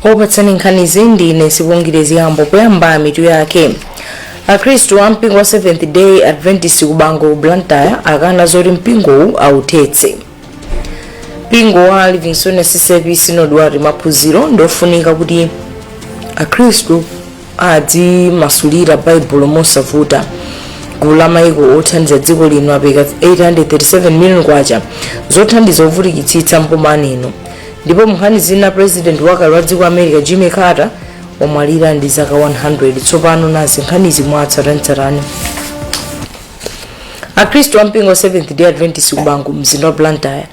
Opatsani nkhanizi ndi ine Sibongile Ziyambo. Poyamba, mitu yake. Akhristu a mpingo wa Seventh Day Adventist ku Bango, Blantyre, akana zoti mpingowu authetse. Mpingo wa Livingstonia CCAP Synod wati maphunziro ndofunika kuti akhristu adzimasulira Baibulo mosavuta. Gulu la maiko othandiza dziko lino apereka 837 million kwacha zothandiza ovutikitsitsa mboma ino. Ndipo munkhani zina, President wakale wa dziko America Jimmy Carter wamwalira ndi zaka 100. Tsopano nazi nkhanizi mwatsatanetsatane. Akhristu a mpingo wa Seventh Day Adventist ku Bango, mzinda wa Blantyre,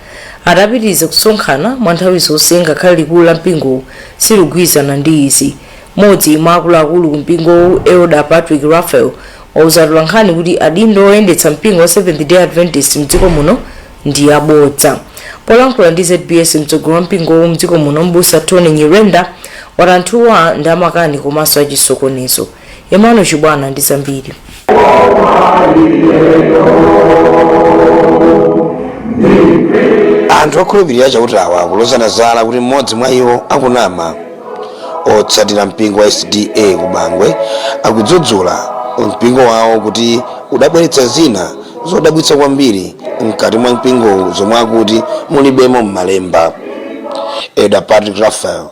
adapitiriza kusonkhana mwa nthawi zonse ngakhale likulu la mpingowu siligwirizana ndi izi. Mmodzi mwa akuluakulu ku mpingowu, Elder Patrick Raphael, wauza atolankhani kuti adindo oyendetsa mpingo wa Seventh Day Adventist mdziko muno ndi abodza. Polankhula ndi ZBS, mtsogoleri wa mpingowu mdziko muno, Mbusa Tony Nyirenda, wati anthuwa ndi amakani komanso achisokonezo. Emmanuel Chibwana ndi zambiri. Anthu okhulupirira Chautawa akulozana zala kuti mmodzi mwa iwo akunama. Otsatira mpingo wa SDA ku Bangwe akudzudzula mpingo wawo kuti udabweretsa zina zodabwitsa kwambiri mkati mwa mpingowu zomwe akuti mulibemo m'malemba. Elder Patrick Raphael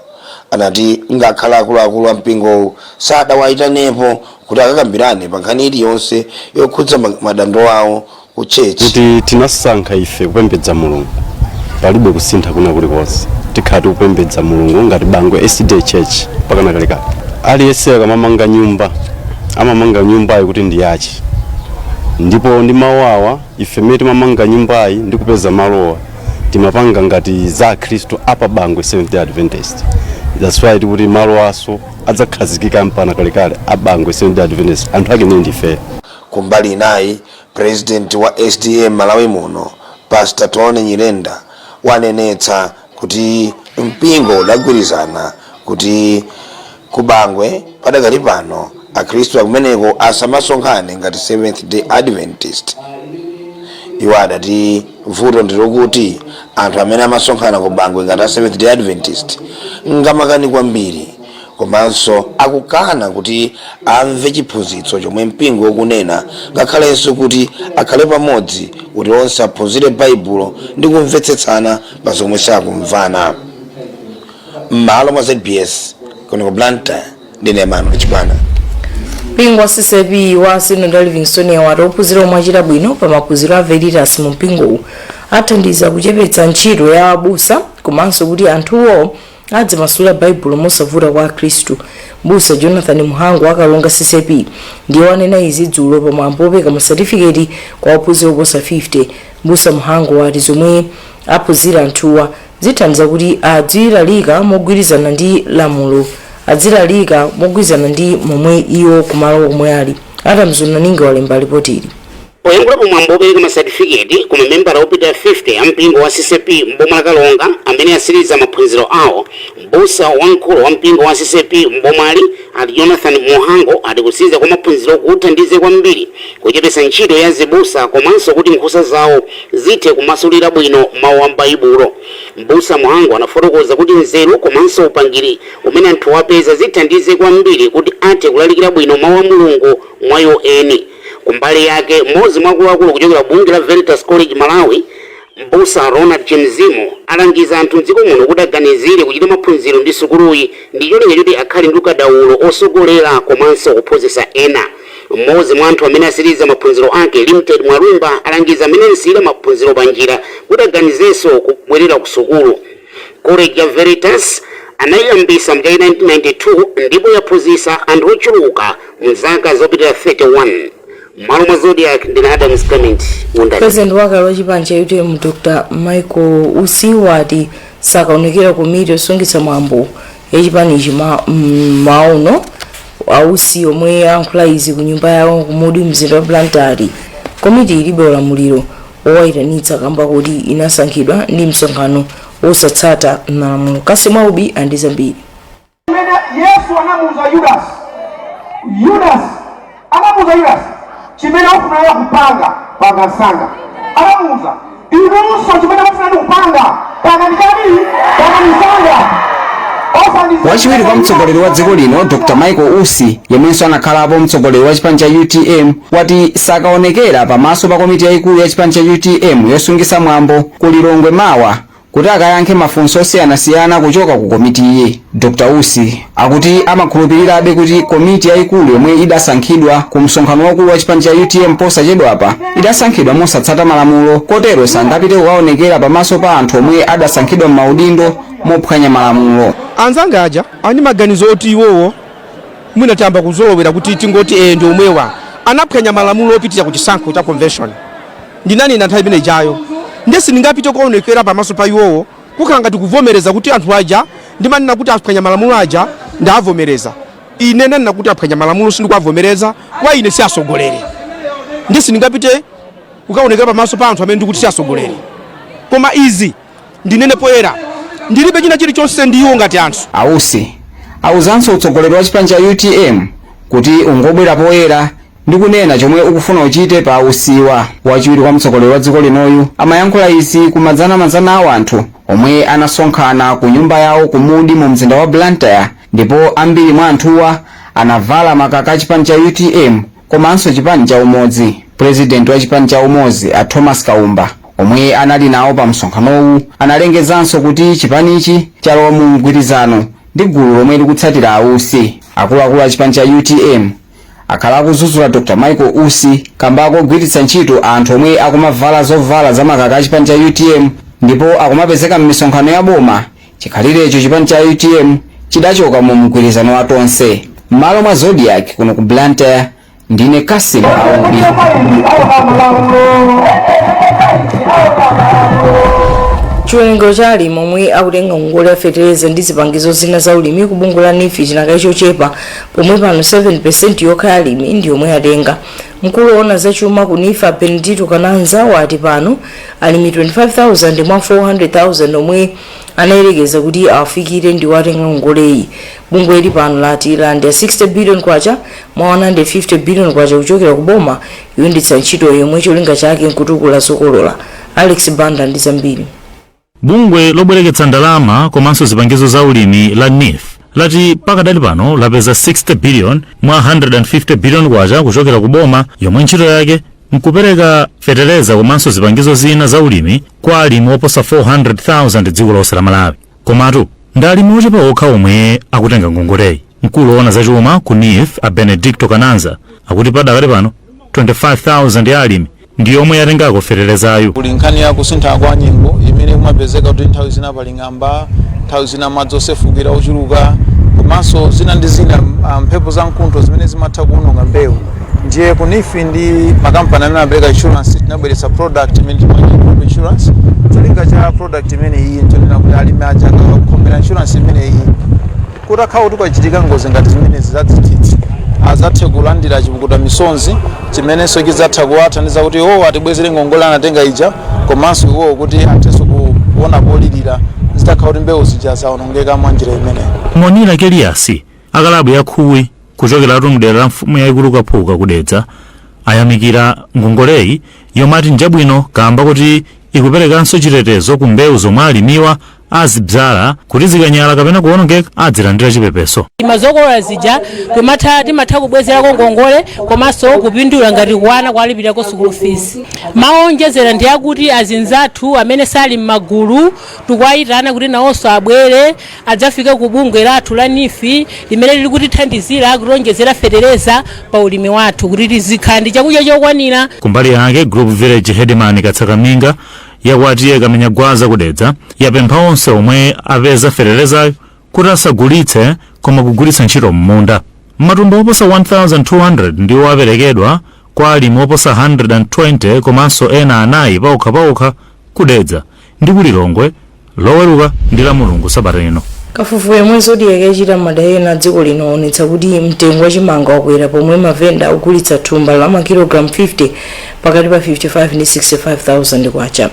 anati ngakhale akuluakulu a mpingowu sadawayitanepo kuti akakambirane pa nkhani iliyonse yokhudza madando awo ku church. Kuti tinasankha ife kupembedza Mulungu, palibe kusintha kuna kulikonse. Tikhala tikupembedza Mulungu ngati Bangwe SDA Church mpakana kalekale. Aliyense akamamanga nyumba, amamanga nyumbayi kuti ndi yache. Ndipo ndi mawu awa, ife mmene timamanga nyumbayi ndi kupeza malowa, timapanga ngati za Akhristu apa Bangwe Seventh Day Adventist. That's why tikuti malo aso adzakhazikika mpaka kalekale a Bangwe Seventh Day Adventist, anthu ake ndiye ndife. Kumbali inayi, President wa SDA Malawi muno, Pastor Tony Nyirenda, wanenetsa kuti mpingo udagwirizana kuti ku Bangwe padakali pano akhristu akumeneko asamasonkhane ngati Seventh Day Adventist. Iwo adati vuto ndilokuti anthu amene amasonkhana ku Bangwe ngati a Seventh Day Adventist ngamakani kwambiri, komanso akukana kuti amve chiphunzitso chomwe mpingo ukunena, ngakhalenso kuti akhale pamodzi kuti onse aphunzire Baibulo ndi kumvetsetsana pa zomwe sakumvana. M'malo mwa ZBS kuno ku Blantyre, ndine Emmanuel Chibwana. Mpingo wa CCAP wa Synod wa Livingstonia wati ophunzira omwe achita bwino pa maphunziro a Veritas mu mpingowu athandiza kuchepetsa ntchito ya abusa, komanso kuti anthuwo adzimasulira Baibulo mosavuta kwa Akhristu. Mbusa Jonathan Muhango wa Karonga CCAP ndiye wanena izi dzulo pamwambo opereka masatifiketi kwa ophunzira oposa 50. Mbusa Muhango wati zomwe aphunzira anthuwa zithandiza kuti adzilalika mogwirizana ndi lamulo, adzilalika mogwirizana ndi momwe iwo kumalo omwe ali. Atamzunaninge walemba ripotili. Poyankhula pamwambo opereka masatifiketi ku mamembala opita 50 a mpingo wa CCAP m'boma la Karonga amene asiriza maphunziro awo, mbusa wamkulu wa mpingo wa CCAP m'bomali ati Jonathan Muhango ati kusiriza kwa maphunziro kuthandize kwambiri kuchepetsa ntchito ya zibusa komanso kuti nkhosa zawo zithe kumasulira bwino mawu a m'Baibulo. Mbusa Muhango anafotokoza kuti nzeru komanso upangiri umene anthu apeza zithandize kwambiri kuti athe kulalikira bwino mawu a Mulungu mwa iwo eni. Kumbali yake, mmodzi mwa akuluakulu kuchokera bungwe la Veritas College Malawi, Mbusa Ronald Chemzimo, alangiza anthu mdziko muno kuti aganizire kuchita maphunziro ndi sukuluyi ndi cholinga choti akhale ndi ukadaulo osogolera komanso kuphunzitsa ena. Mmodzi mwa anthu amene asiriza maphunziro ake, Limited Mwalumba, alangiza amene anasiyira maphunziro panjira kuti aganizenso kubwerera ku sukulu. College ya Veritas anayiyambisa mchaka 1992 ndipo yaphunzitsa anthu ochuluka mzaka zopitira 31. M'malo mwa Zodiak, ndine Adams Clement Undani. President wakale wa chipani cha UTM, Dr Michael Usi, wati sakaonekera komiti yosungitsa mwambo ya chipanichi mauno. Ausi omwe ayankhula izi ku nyumba yawo kumudi mzinda wa Blantyre, komiti ilibe ulamuliro owayitanitsa kamba kuti inasankhidwa ndi msonkhano wosatsata malamulo. Kasimwaubi andi zambiri. Imene Yesu anamuuza Yudasi, Yudasi anamuuza Yudasi, "Chimene ufuna kupanga, panga msanga." Anamuuza, "Inunso chimene mufuna ndi kupanga, panga ndi chani? Panga msanga." Wachiwiri kwa mtsogoleri wa dziko lino, Dr Michael Usi, yemwenso anakhalapo mtsogoleri wa chipani cha UTM, wati sakaonekera pamaso pa komiti yayikulu ya chipani cha UTM yosungisa mwambo ku Lilongwe mawa kuti akayankhe mafunso osiyanasiyana kuchoka ku komitiyi. Dr Usi akuti amakhulupirirabe kuti komiti yayikulu yomwe idasankhidwa ku msonkhano wakulu wa chipani cha UTM posachedwapa idasankhidwa mosatsata malamulo, kotero sangapite kukaonekera pamaso pa anthu omwe adasankhidwa m'maudindo mophwanya malamulo. Anzanga aja ani maganizo oti iwowo mwina tiyamba kuzolowera kuti tingoti ee, ndi omwewa anaphwanya malamulo opitira ku chisankho cha convention. Ndinanena nthawi imene ijayo, ndiye sindingapite kukaonekera pamaso pa iwowo, kukhala ngati kuvomereza kuti anthu aja ndimanena kuti aphwanya malamulo aja ndavomereza. Ine nanena kuti aphwanya malamulo, sindikuwavomereza. Kwa ine si asogoleri, ndiye sindingapite kukaonekera pamaso pa anthu amene ndikuti si asogoleri. Koma izi ndinene poyera, ndilibe china chilichonse ndi iwo ngati anthu. A Usi awuzanso utsogoleri wa chipani cha UTM kuti ungobwera poyera ndi kunena chomwe ukufuna uchite pa usiwa. Wachiwiri kwa mtsogoleri wa dziko linoyu amayankhula izi kumadzanamadzana a anthu omwe anasonkhana ku nyumba yawo ku Mudi mu mzinda wa Blantyre, ndipo ambiri mwa anthuwa anavala makaka a chipani cha UTM komanso chipani cha Umodzi. Purezidenti wa chipani cha Umodzi, a Thomas Kaumba, omwe anali nawo pa msonkhanowu, analengezanso kuti chipanichi chalowa mu mgwirizano ndi gulu lomwe likutsatira Ausi. Akuluakulu a chipani cha UTM akhala akudzudzula Dr Michael Usi kamba akugwiritsa ntchito anthu omwe akumavala zovala za makaka a chipani cha UTM ndipo akumapezeka m'misonkhano ya boma, chikhalirecho chipani cha UTM chidachoka mu mgwirizano wa Tonse. M'malo mwa Zodiak kuno ku Blantyre, ndine Kasim Audi. Chiwerengero cha alimi omwe akutenga ngongole ya fetereza ndi zipangizo zina za ulimi ku bungwe la NEEF chinakali chochepa, pomwe pano 7% yokha ya alimi ndi yomwe atenga. Mkulu woona zachuma ku NEEF, Benedito Kananza, wati pano alimi 25,000 mwa 400,000 omwe anayerekeza kuti awafikire ndi atenga ngongoleyi. Bungweli pano lati landira 60 billion kwacha mwa 150 billion kwacha kuchokera ku boma yoyendetsa ntchito yomwe cholinga chake nkutukula zokolola. Alex Banda ndi zambiri. Bungwe lobwereketsa ndalama komanso zipangizo za ulimi la NEEF lati pakadali pano lapeza 60 billion mwa 150 billion kwacha kuchokera ku boma, yomwe ntchito yake nkupereka feteleza komanso zipangizo zina za ulimi kwa alimi oposa 400,000 dziko lonse la Malawi. Komatu ndi alimi ochepa okha omwe akutenga ngongoleyi. Mkulu woona zachuma ku NEEF, a Benedicto Kananza, akuti padakali pano 25,000 ya alimi ndi yomwe yatengako feterezayo. Kuli nkhani ya kusintha kwa nyengo imene kumapezeka kuti nthawi zina pali ng'amba, nthawi zina madzi osefukira ochuluka, komanso zina ndi zina, mphepo za mkuntho zimene zimatha kuwononga mbewu. Ndiye ku NEEF ndi makampani amene amapereka insurance tinabweretsa product imene timati crop insurance. Cholinga cha product imene iyi nchonena kuti alimi aja akakhomera insurance imene iyi, kuti akhala kuti kwachitika ngozi ngati zimenezi zadzidzidzi, azathe kulandira chipukuta misonzi chimenenso chidzatha kuwathandiza kuti iwowo atibwezere ngongole anatenga ija, komanso iwowo kuti athenso kuona polirira zitakhala kuti mbewu zija zawonongeka mwa njira imeneyo. Monira Keliyasi, akalabu ya Khuwi kuchokeratu mdera la mfumu yayikulu Kaphuka kudedza, ayamikira ngongoleyi yomwe ati njabwino kamba kuti ikuperekanso chitetezo ku mbewu zomwe alimiwa azibzala, kuti zikanyala kapena kuwonongeka adzilandira chipepeso. Mazokolola zija timatha kubwezerako ngongole komanso kupindula ngati kuwana kwalipirako school fees. Maonjezera ndi akuti azinzathu amene sali m'magulu tikuwayitana kuti nawonso abwere adzafike ku bungwe lathu la NEEF limene lili kutithandizira kutionjezera fetereza pa ulimi wathu kuti tizikhala ndi chakudya chokwanira. Kumbali yake, group village headman Katsakaminga yakwatiye Kamenyagwaza kudedza yapempha onse omwe apeza feterezayo kuti asagulitse koma kugwiritsa ntchito m'munda. Matumba oposa 1200 ndiwo aperekedwa kwa alimi oposa 120 komanso ena anayi paokhapaokha kudedza ndi kulilongwe Loweruka ndi la Mulungu sabata ino. Kafukufuku yemwe Zodiak yachita m'madera ena a dziko lino waonetsa kuti mtengo wa chimanga wakwera, pomwe mavenda akugulitsa thumba la makilogalamu 50 pakati pa 55 ndi 65,000 kwacha.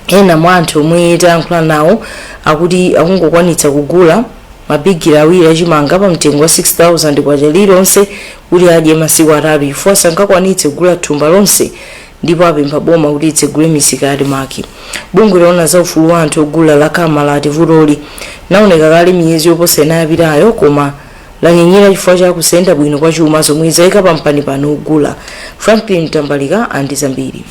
Ena mwa anthu omwe tayankhula nawo akuti akungokwanitsa kugula mabigiri awiri achimanga pa mtengo wa 6000 kwacha lililonse kuti adye masiku atatu, chifukwa sangakwanitse kugula thumba lonse Ndipo apempha boma kuti itsegule misika ya ADMARC. Bungwe loona za ufulu wa anthu ogula la CAMA lati vutoli linaoneka kale miyezi yoposa 4 yapitayo, koma lanyenyera chifukwa cha kusayenda bwino kwa chuma zomwe zayika pampanipani ogula. Franklin Tambalika andi zambiri.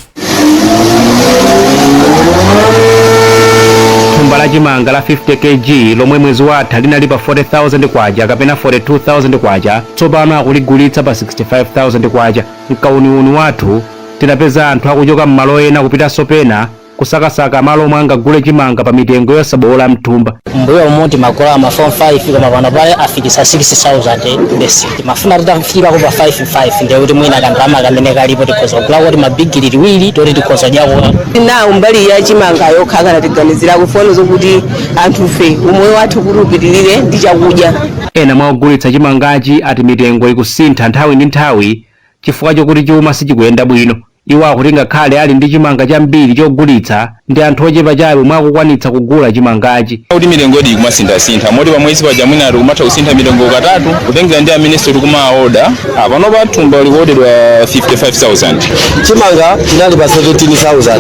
Thumba la chimanga la 50 kg lomwe mwezi watha linali pa 40,000 kwacha kapena 42,000 kwacha, tsopano akuligulitsa pa 65,000 kwacha. Mkauniuni wathu tinapeza anthu akuchoka m'malo ena kupitanso pena kusakasaka malo omwe angagule chimanga pa mitengo yosabowola mthumba. Mbuyo umu timagula ma 45, koma pano pale afikisa 6000 basic. Timafuna titafikako pa 55, ndiye kuti mwina kandalama kamene kalipo tikhoza kugula kuti mabigili 2 toti tikhoza dyako. Nawo mbali ya chimanga yokha akana kufuna zokuti anthufe umoyo wathu kuti upitirire ndi chakudya. Ena mwa ogulitsa chimangachi ati mitengo ikusintha nthawi ndi nthawi chifukwa chokuti chuma sichikuyenda bwino. Iwo akuti ngakhale ali ndi chimanga chambiri chogulitsa, ndi anthu ochepa chabe omwe akukwanitsa kugula chimangachi. Kuti mitengo idi ikumasinthasintha, moti pamwezi paja mwina tikumatha kusintha mitengo katatu, kutengera ndi amenenso tikumaoda. Pano pa thumba likuodedwa 55,000. Chimanga chinali pa 17,000,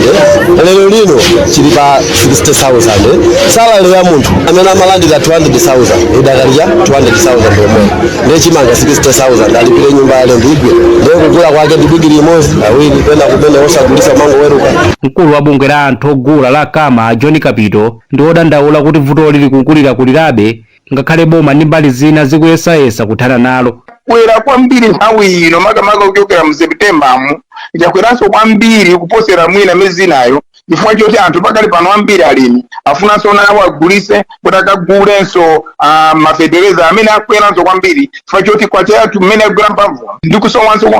lero lino chili pa 60,000. Salary ya munthu amene amalandira 200,000 idakalija 200,000 yomwe, ndiye chimanga 60,000 alipire nyumba yale ndigwe, ndiye kugula kwake ndi bigiri imodzi, awiri, pena kumene osagulisa mango weruka. Mkulu wa bungwe la anthu ogula la CAMA, John Kapito, ndi wodandaula kuti vutoli likukulirakulirabe ngakhale boma ndi mbali zina zikuyesayesa kuthana nalo. Kwera kwambiri nthawi ino, makamaka kuchokera mu Septembamu, chakweranso kwambiri kuposera mwina miyezi inayo, chifukwa choti anthu pakali pano ambiri alimi afunanso nawo agulise kuti akagulenso mafetereza amene akweranso kwambiri, chifukwa choti kwacha yathu mmene agwira mphamvu ndi kusowanso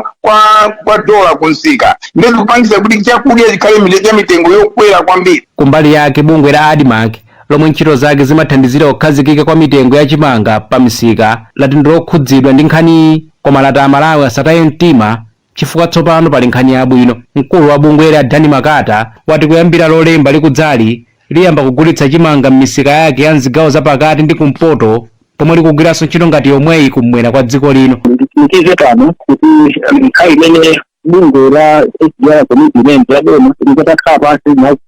kwa dola kunsika, ndiye zikupangisa kuti chakudya chikhale cha mitengo yokwera kwambiri. Kumbali yake, bungwe la ADMARC lomwe ntchito zake zimathandizira kukhazikika kwa mitengo ya chimanga pa misika lati ndilokhudzidwa ndi nkhaniyi, koma lati Amalawi asataye mtima chifukwa tsopano pali nkhani yabwino. Mkulu wa bungweli Dani Makata wati kuyambira Lolemba likudzali liyamba kugulitsa chimanga m'misika yake ya mzigawo zapakati ndi kumpoto, pomwe likugwiranso ntchito ngati yomweyi kummwera kwa dziko lino. Nditsimikize pano kuti nthawi imene bungwe la SDR committee imene la boma likatakhala pansi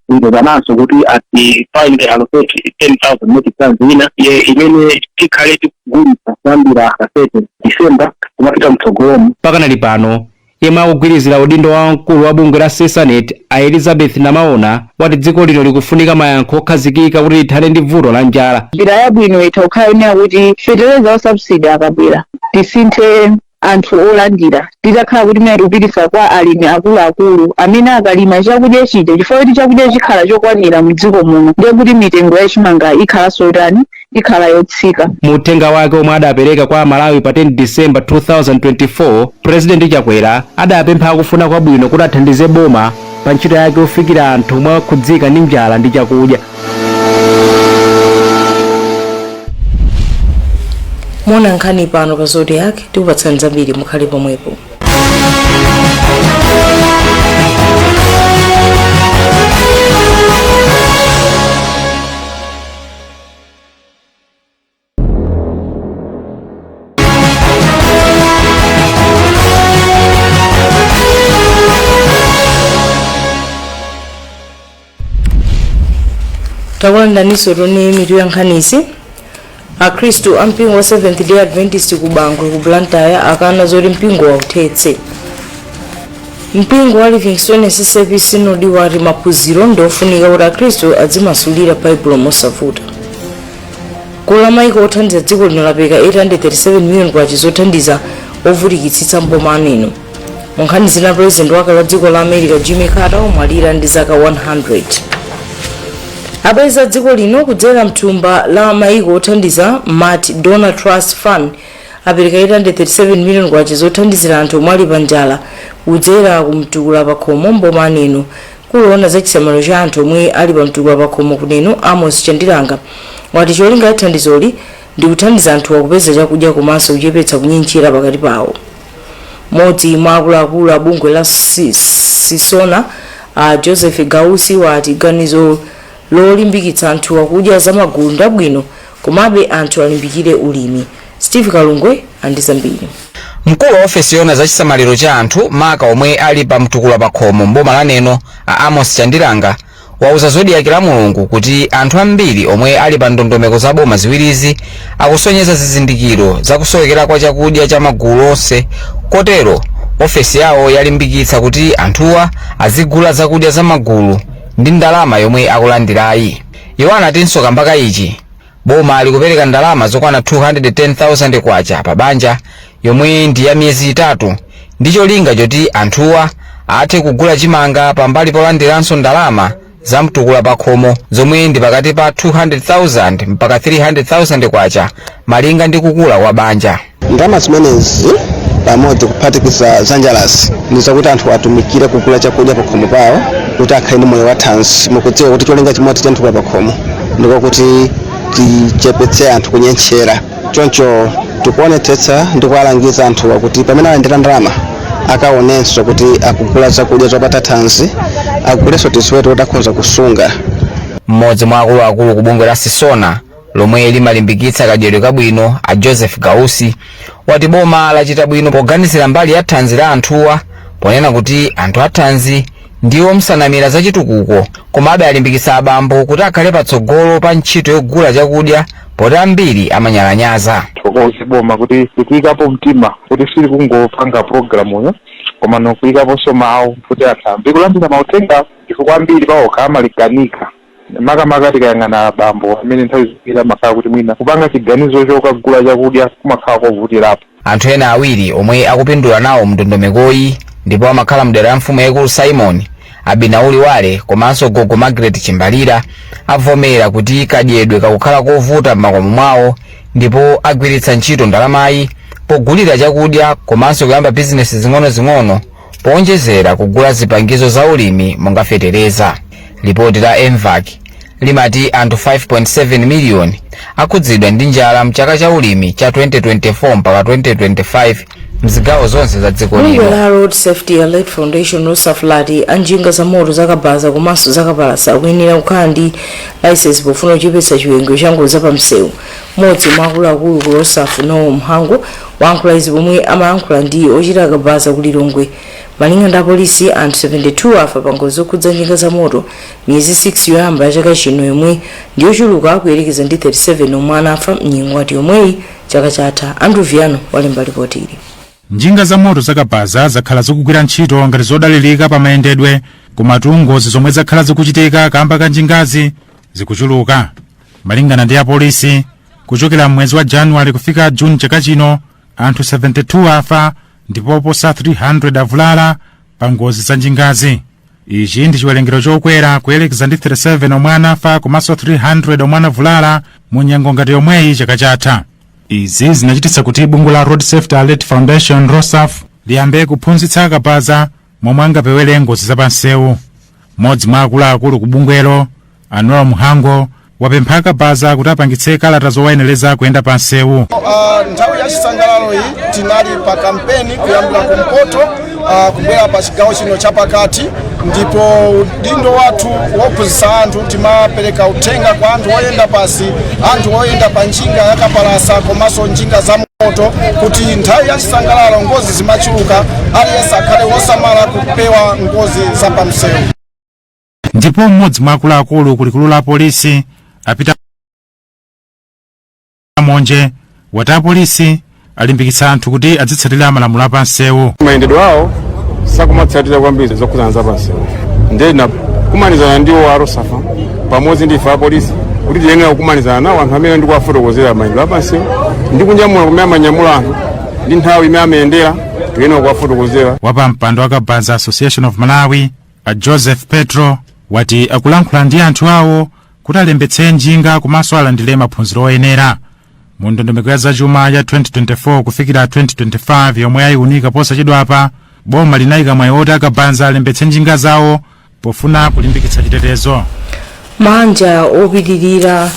nagwirizananso kuti ati finally allocate 10,000 metric tons ina ye imene tikhale tikugulitsa kuyambira pa 30 December kumapita mtsogolomo. Pakanali pano, yemwe akugwirizira udindo wa mkulu wa bungwe la CISANET a Elizabeth Namaona wati dziko lino likufunika mayankho okhazikika kuti lithane ndi vuto la njala. Njira yabwino itha kukhala ine kuti fetereza wa subsidy akabwera, tisinthe anthu olandira, titakhala kuti mene tikupitisa kwa alimi akuluakulu amene akalima chakudya chija, chifukwa kuti chakudya chikhala chokwanira mdziko muno, ndiye kuti mitengo ya chimanga ikhalanso yotani, ikhala yotsika. Mu uthenga wake omwe adapereka kwa Amalawi pa 10 December 2024, President Chakwera adapempha akufuna kwabwino kuti athandize boma pa ntchito yake yofikira anthu omwe akhudzika ndi njala ndi chakudya. Muona nkhani pano pa Zodiak, tikupatsani zambiri, mukhale pomwepo. Takulandaniso toni mitu ya nkhanizi. Akhristu a mpingo wa Seventh Day Adventist ku Bangwe ku Blantyre akana zoti mpingo wauthetse. Mpingo wa Livingstone CCAP Synod wati maphunziro ndi ofunika kuti akhristu adzimasulira Baibulo mosavuta. Gulu la maiko othandiza dziko lino lapereka 837 million kwacha zothandiza ovutikitsitsa mboma lino. Mu nkhani zina, president wakale wa dziko la America Jimmy Carter wamwalira ndi zaka 100. Abweza dziko lino kudzera mthumba la maiko othandiza mat Donor Trust Fund apereka 837 million kwacha zothandizira anthu omwe ali pa njala kudzera kumtukula pakhomo mboma Neno. Kuloona za chisamaliro cha anthu omwe ali pa mtukula pakhomo kuneno, Amos Chandilanga, wati cholinga cha thandizoli ndi kuthandiza anthuwa kupeza chakudya komanso kuchepetsa kunyentchera pakati pawo. Mmodzi mwa akuluakulu a bungwe la Sisona a Joseph Gausi wati ganizo lolimbikitsa anthuwa kudya zamagulu ndabwino, komabe anthu alimbikire ulimi. Steve Kalungwe andi zambiri. Mkulu wa ofesi yoona za chisamaliro cha anthu, maka omwe ali pa mtukula pa khomo mboma la Neno, a Amos Chandilanga, wauza Zodiak la Mulungu kuti anthu ambiri omwe ali pa ndondomeko za boma ziwirizi akusonyeza zizindikiro zakusowekera kwa chakudya cha magulu onse, kotero ofesi yawo yalimbikitsa kuti anthuwa azigula zakudya za magulu ndi ndalama yomwe akulandirayi. Iwo anatinso kambaka ichi, boma likupereka ndalama zokwana 210,000 kwacha pa banja, yomwe ndi ya miyezi 3, ndi cholinga choti anthuwa athe kugula chimanga pambali polandiranso ndalama za mtukula pa khomo zomwe ndi pakati pa 200,000 mpaka 300,000 kwacha, malinga ndi kukula kwa banja. Ndalama zimenezi pamodzi kuphatikiza za njalazi ndi zakuti anthu atumikire kugula chakudya pa khomo pawo kuti akhale ndi moyo wa thanzi. Mukudziwa kuti cholinga chimodzi cha mtukula pa khomo ndikokuti tichepetse anthu kunyentchera, choncho tikuonetsetsa ndi kuwalangiza anthuwa kuti pamene alandira ndalama akaonenso kuti akugula zakudya zopatsa thanzi, agulenso tiziweto kuti akhoza kusunga. Mmodzi mwa akuluakulu ku bungwe la Sisona lomwe limalimbikitsa kadyedwe kabwino, a Joseph Gausi, wati boma lachita bwino poganizira mbali ya thanzi la anthuwa, ponena kuti anthu athanzi ndiwo msanamira za chitukuko. Komabe alimbikitsa abambo kuti akhale patsogolo pa ntchito yogula chakudya, poti ambiri amanyalanyaza. Tithokoze boma kuti likuyikapo mtima kuti sili kungopanga programuyo, koma nokuyikaponso mawu kuti anthu amve kulandira mauthenga, chifukwa ambiri pawokha amalikanika, makamaka tikayang'ana abambo amene nthawi zina amakhala kuti mwina kupanga chiganizo chokagula chakudya kumakhala kovutirapo. Anthu ena awiri omwe akupindula nawo mndondomekoyi ndipo amakhala mdera la mfumu yaikulu Simon Abinauli Wale komanso gogo Margaret Chimbalira avomera kuti kadyedwe kakukhala kovuta m'makomo mwawo, ndipo agwiritsa ntchito ndalamayi pogulira chakudya komanso kuyamba bizinesi zing'ono-zing'ono, powonjezera kugula zipangizo za ulimi monga fetereza. Lipoti la MVAC limati anthu 5.7 miliyoni akhudzidwa ndi njala mchaka cha ulimi cha 2024 mpaka 2025 mzigawo zonse za dziko Bungwe lino. la Road Safety Alert Foundation, ROSAF, lati anjinga za moto, zakabaza komanso zakapalasa akuyenera kukhala ndi license pofuna kuchepetsa chiwerengero cha ngozi zapamsewu. Mmodzi mwa akuluakulu ku ROSAF, Noel Mhango, wayankhula izi pomwe amayankhula ndi ochita kabaza ku Lilongwe. Malinga ndi apolisi, anthu 72 afa pa ngozi zokhudza njinga za moto miyezi 6 yoyamba ya chaka chino, yomwe ndiyochuluka kuyerekeza ndi 37 omwe anafa mnyengo yomweyi chaka chatha. Andrew Viano walemba ripoti ili. Njinga za moto zakabaza zakhala zikugwira ntchito ngati zodalirika pa mayendedwe, komatu ngozi zomwe zakhala zikuchitika kamba ka njingazi zikuchuluka. Malingana ndi apolisi, kuchokera mwezi wa Januwale kufika Juni chaka chino, anthu 72 afa ndipo oposa 300 avulala pa ngozi za njingazi. Ichi ndi chiwerengero chokwera kuyerekeza ndi 37 omwe anafa komanso 300 omwe anavulala mu nyengo ngati yomweyi chaka chatha. Izi zinachititsa kuti bungwe la Road Safety Alert Foundation, ROSAF, liyambe kuphunzitsa akabaza momwe angapewere ngozi zapamsewu. Mmodzi mwa akuluakulu ku bungwelo, Anuel Mhango, wapempha akabaza kuti apangitse kalata zowayenereza kuyenda pa msewu. Nthawi ya chisangalalo iyi tinali pa kampeni kuyambira kumpoto kubwera pa chigawo chino chapakati, ndipo udindo wathu wophunzitsa anthu, timapereka uthenga kwa anthu oyenda pasi, anthu oyenda pa njinga yakapalasa komanso njinga za moto, kuti nthawi ya chisangalalo ngozi zimachuluka, aliyense akhale wosamala kupewa ngozi za pamsewu. Ndipo mmodzi mwa akuluakulu ku likulu la polisi, apita Monje, wati apolisi alimbikitsa anthu kuti azitsatira malamulo apamsewu. Mayendedwe awo sakumatsatira kwambiri zokhudzana za pamsewu, ndiye kumanizana ndiwo a ROSAF pamodzi ndi ife apolisi kuti tiyenera kukumanizana nawo anthu amene ndikuwafotokozera mayendedwe apamsewu ndi kunyamula kumene amanyamula anthu ndi nthawi imene amayendera, tiyenera kuwafotokozera. Wapampando wa Kabaza Association of Malawi, a Joseph Petro, wati akulankhula ndi anthu awo kuti alembetse njinga komanso alandire maphunziro oyenera. Mu ndondomeko ya zachuma ya 2024 kufikira 2025 yomwe ayiunika posachedwapa, boma linayika mwayi oti akabaza alembetse njinga zawo pofuna kulimbikitsa chitetezo. Mabanja opitirira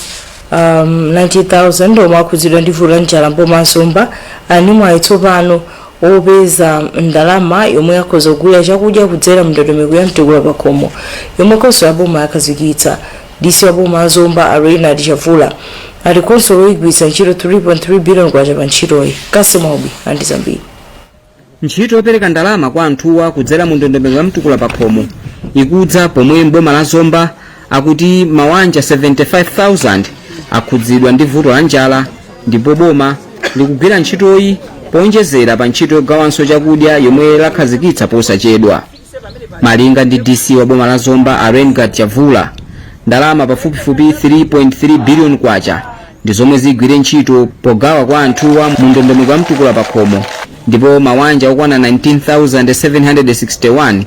90,000 omwe akhudzidwa ndi vuto la njala mboma la Zomba ali ndi mwayi tsopano wopeza ndalama yomwe akhoza kugula chakudya kudzera mndondomeko ya mtukula pakhomo yomwe khonsolo ya boma yakhazikitsa. DC wa boma la Zomba a Reinhard Chavula ati khonsolo igwiritsa ntchito 3.3 billion kwacha pa ntchitoyi. Kasim Aubi ali ndi zambiri. Ntchito yopereka ndalama kwa anthuwa kudzera mu ndondomeko ya Mtukula Pakhomo ikudza pomwe mboma la Zomba akuti mawanja 75,000 akhudzidwa ndi vuto la njala, ndipo boma likugwira ntchitoyi poonjezera pa ntchito yogawanso chakudya yomwe lakhazikitsa posachedwa. Malinga ndi DC wa boma la Zomba a Reinhard Chavula, ndalama pafupifupi 3.3 billion kwacha ndi zomwe zigwire ntchito pogawa kwa anthuwa mu ndondomeko ya Mtukula Pakhomo, ndipo mawanja okwana 19,761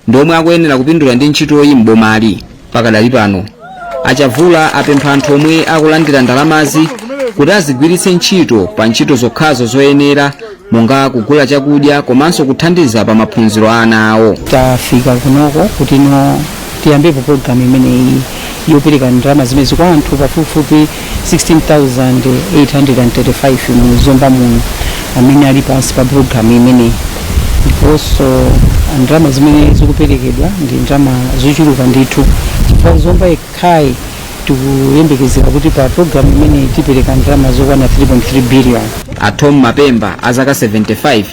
ndi omwe akuyenera kupindula ndi ntchitoyi m'bomali. Pakadali pano, a Chavula apempha anthu omwe akulandira ndalamazi kuti azigwiritse ntchito pa ntchito zokhazo zoyenera, monga kugula chakudya komanso kuthandiza pa maphunziro a ana awo. Tafika kunoko kuti no tiyambepo program imeneyi yopereka ndalama zimenezi kwa anthu pafupifupi 16,835 mu Zomba muno amene ali pansi pa program imeneyi. Ndiponso ndalama zimene zikuperekedwa ndi ndalama zochuluka ndithu, chifukwa Zomba yekhayi tikuyembekezera kuti pa program imeneyi tipereka ndalama zokwana 3.3 billion. A Tom Mapemba a zaka 75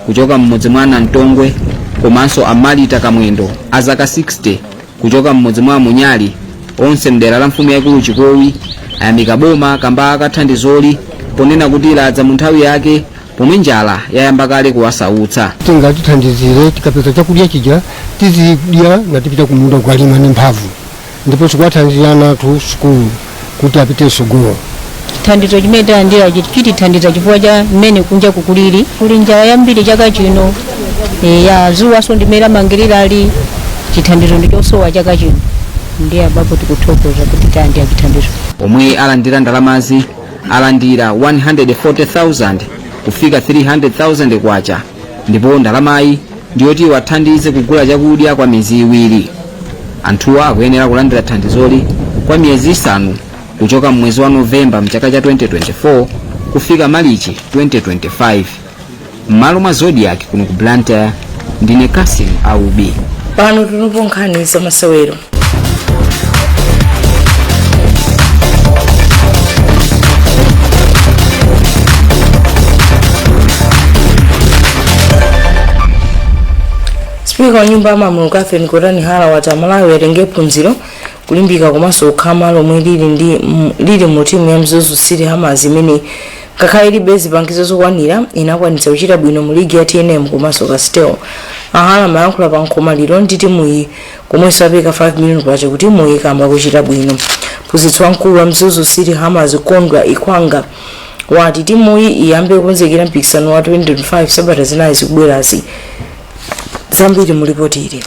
kuchoka mmudzi mwa Nantongwe komanso a Malita Kamwendo a zaka 60 kuchoka mmudzi mwa Munyali, onse mdera la mfumu yaikulu Chikowi, ayamika boma kamba kathandizoli ponena kuti ladza mu nthawi yake pomwe njala yayamba kale kuwasautsa. Tingatithandizire tikapeza chakudya chija tizidya na tipita kumunda kukalima ndi mphamvu, ndiponso kuwathandizira ana athu sukulu kuti apite msogolo. Chithandizo chimene talandira chitithandiza chifukwa cha mmene kunja kukulili, kuli njala yambiri chaka chino. Ya zuwaso ndimene lamangirira ali chithandizo ndi chosowa chaka chino, ndiye apapo tikuthokoza kuti talandira chithandizo. Omwe alandira ndalamazi alandira 140,000 kufika 300,000 kwacha, ndipo ndalamayi ndiyoti iwathandize kugula chakudya kwa miyezi 2. Anthuwa akuyenera kulandira thandizoli kwa miyezi 5 kuchoka mmwezi wa Novemba mchaka cha 2024 kufika Malichi 2025. M'malo mwa Zodiak kuno ku Blantyre, ndine Kasim Aubi. Pano tunupo nkhani zamasewero. Spika wa nyumba ya malamulo Catherine Gotani Hara wati Amalawi atenge phunziro kulimbika komanso khama lomwe lili mu timu ya Mzuzu City Hammers, imene ngakhale ilibe zipangizo zokwanira inakwanitsa kuchita bwino mu ligi ya TNM komanso Castel. A Hara amayankhula pa nkhomaliro ndi timuyi komwenso apereka 5 million kwacha kuti timuyi kamba kuchita bwino. Mphunzitsi wamkulu wa Mzuzu City Hammers Kondwa Ikwanga wati timuyi iyambe kukonzekera mpikisano wa 2025 sabata 4 zikubwerazi. Zambiri mulipoti ili.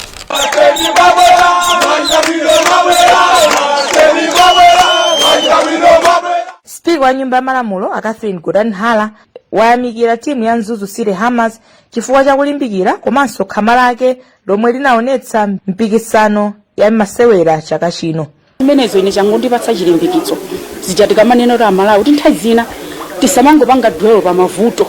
Spika wa nyumba ya malamulo a Catherine Gotani Hara wayamikira timu ya Mzuzu City Hammers chifukwa chakulimbikira komanso khama lake lomwe linaonetsa mpikisano ya masewera chaka chino. Zimenezo ine changondipatsa chilimbikitso zija tikamanena kuti Amalawi kuti nthawi zina tisamangopanga dwell pa mavuto,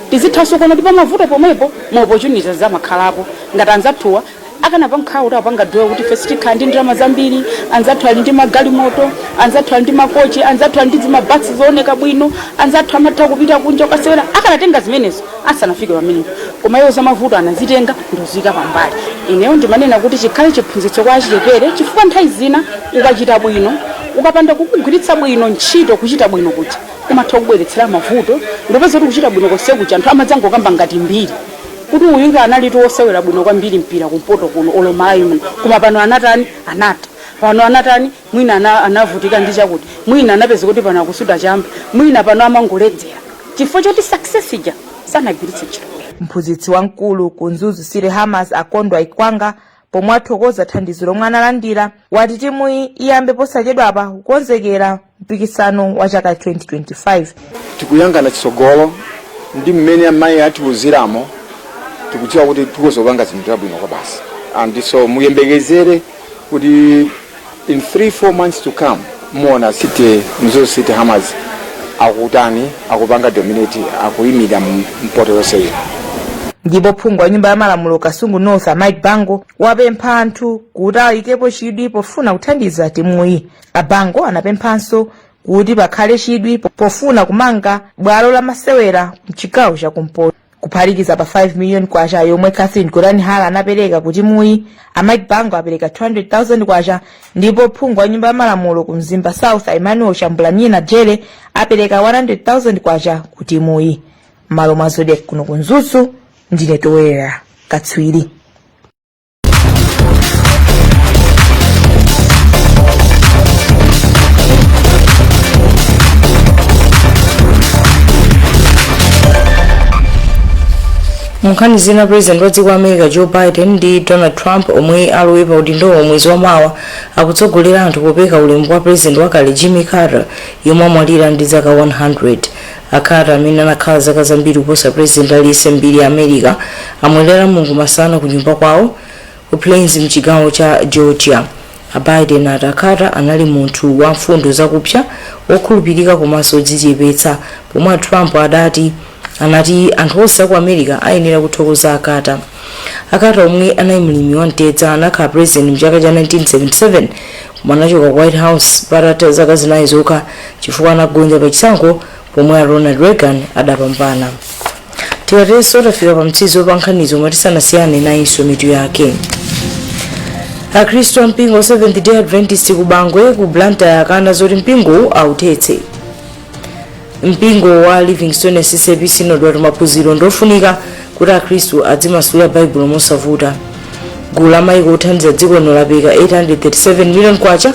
tizithanso kuona kuti pa mavuto pomwepo ma opportunities amakhalapo. Ngati anzathuwa akanapanga kuti apanga dwell kuti ife sitikhala ndi ndalama zambiri, anzathu ali ndi magalimoto, anzathu ali ndi makochi, anzathu ali ndi zimabasi zooneka bwino, anzathu amatha kupita kunja kukasewera, akanatenga zimenezo asanafike pamenepo. Koma iwo zamavuto anazitenga ndoziyika pambali. Ineyo ndimanena kuti chikhale chiphunzitso kwa achichepere, chifukwa nthawi zina ukachita bwino, ukapanda kukugwiritsa bwino ntchito kuchita bwino kuja kumatha kubweretsera mavuto, ndopeza kuti kuchita bwino konse kuja anthu amadzangokamba ngati mbiri kuti uyutu analitu wosewera bwino kwambiri mpira kumpoto kuno olo Malawi muno, koma pano anatani, anata pano anatani, mwina anavutika ndi chakuti, mwina anapeza kuti pano akusuta chamba, mwina pano amangoledzera chifukwa choti success ija sanagwiritse ntchito. Mphunzitsi wamkulu ku Mzuzu City Hammers a Kondwa Ikwanga, pomwe athokoza thandizo lomwe analandira, wati timuyi iyambe posachedwapa kukonzekera mpikisano wa chaka 2025. Tikuyang'ana chitsogolo ndi mmene amayi atiuziramo, tikudziwa kuti tikuzopanga zinthu zabwino kwa basi, and so muyembekezere kuti in 3-4 months to come muona city Mzuzu City Hammers akutani, akupanga dominate, akuyimira mpoto yonse ino. Ndipo phungu wa nyumba ya malamulo Kasungu North, a Mike Bango, wapempha anthu kuti ayikepo chidwi pofuna kuthandiza timuyi. A Bango anapemphanso kuti pakhale chidwi pofuna kumanga bwalo la masewera mchigawo chakumpoto. Kuphatikiza pa 5 million kwacha yomwe Catherine Gotani Hara anapereka ku timuyi, a Mike Bango apereka 200,000 kwacha, ndipo phungu wa nyumba ya malamulo ku Mzimba South, Emmanuel Chambulanyina Jere, apereka 100,000 kwacha ku timuyi. M'malo mwa Zodiak kuno ku Mzuzu, ndine Towera Katswiri. Munkhani zina, President wa dziko la America Joe Biden ndi Donald Trump, omwe alowe pa udindowo mwezi wamawa, akutsogolera anthu popereka ulemu kwa President wakale Jimmy Carter, yemwe amwalira ndi zaka 100. A Carter, amene anakhala zaka zambiri kuposa president aliyense mbiri ya America, amwalira Mulungu masana ku nyumba kwawo ku Plains mchigawo cha Georgia. A Biden ati a Carter anali munthu wa mfundo zakupsa, wokhulupirika komanso odzichepetsa, pomwe a Trump anati anthu onse aku America ayenera kuthokoza a Carter. A Carter, omwe anali mlimi wa mtedza, anakhala president mchaka cha 1977, koma anachoka ku White House patatha zaka 4 zokha chifukwa anagonja pa chisankho pomwe a Ronald Reagan adapambana. Tikaterenso tafika pa mtsizo pa nkhanizo, mwa tisanasiyane nayinso mitu yake. Akhristu a mpingo Seventh Day Adventist ku Bangwe ku Blantyre akana zoti mpingo authetse. Mpingo wa Livingstone CCAP Synod wati maphunziro ndofunika kuti akhristu adzimasulira Baibulo mosavuta. Gulu la maiko othandiza dziko lino lapereka 837 million kwacha.